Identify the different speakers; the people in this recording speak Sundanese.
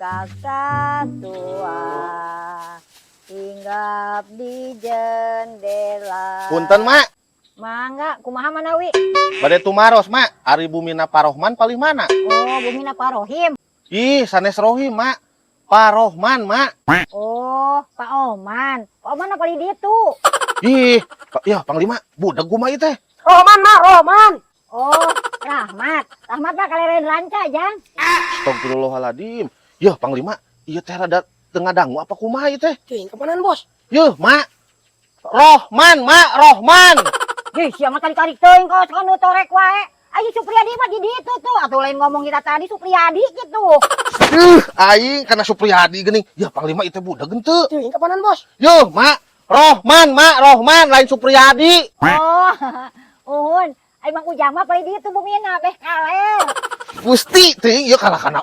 Speaker 1: Kakak tua hinggap di jendela.
Speaker 2: Punten, Mak.
Speaker 1: Mangga, kumaha manawi?
Speaker 2: Bade tumaros, Mak. Ari bumina Parohman palih mana?
Speaker 1: Oh, bumina Parohim.
Speaker 2: Ih, sanes Rohim, Mak. Parohman, Mak.
Speaker 1: Oh, Pak Oman. Pak Oman apa di ditu?
Speaker 2: Ih, ya Panglima, budak kumaha ieu teh.
Speaker 3: Rohman, Mak, Rohman.
Speaker 1: Oh, Rahmat. Rahmat mah kaleren ranca, Jang.
Speaker 2: Astagfirullahaladzim. Ya, Panglima, ieu teh rada teu ngadangu apa kumaha ieu teh?
Speaker 3: Cuy, kapanan, Bos?
Speaker 2: Yuh, Mak. Rohman, Mak, Rohman.
Speaker 1: Ih, sia mah tarik-tarik teuing kos nu torek wae. Ayo, Supriyadi mah di ditu tuh. Atau lain ngomong kita tadi Supriyadi gitu.
Speaker 2: Ih, aing kana Supriyadi geuning. Ya, Panglima, ieu teh budak henteu.
Speaker 3: Cuy, kapanan, Bos?
Speaker 2: Yuh, Mak. Rohman, Mak, Rohman, lain Supriyadi.
Speaker 1: Oh, uhun. Ayo Mang Ujang mah palih ditu bumina beh kaler.
Speaker 2: Gusti, teuing ieu kalah kana.